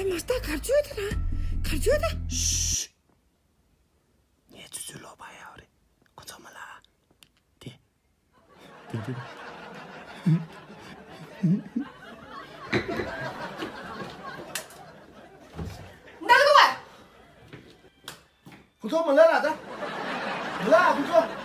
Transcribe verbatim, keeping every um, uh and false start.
མ་ལྟ་གར་བྱོས་ད་ར། གར་བྱོས་ད། ཤི། ངས་ཆུ་ཚོད་ལོག་པ་ཡག་རེད། ཁོ་ཚོ་མ་ལ། དེ། དེ་དེ། ནག་འདུག་བ། ཁོ་ཚོ་མ་ལ་ལ་ད། མ་ལ་ཁོ་ཚོ།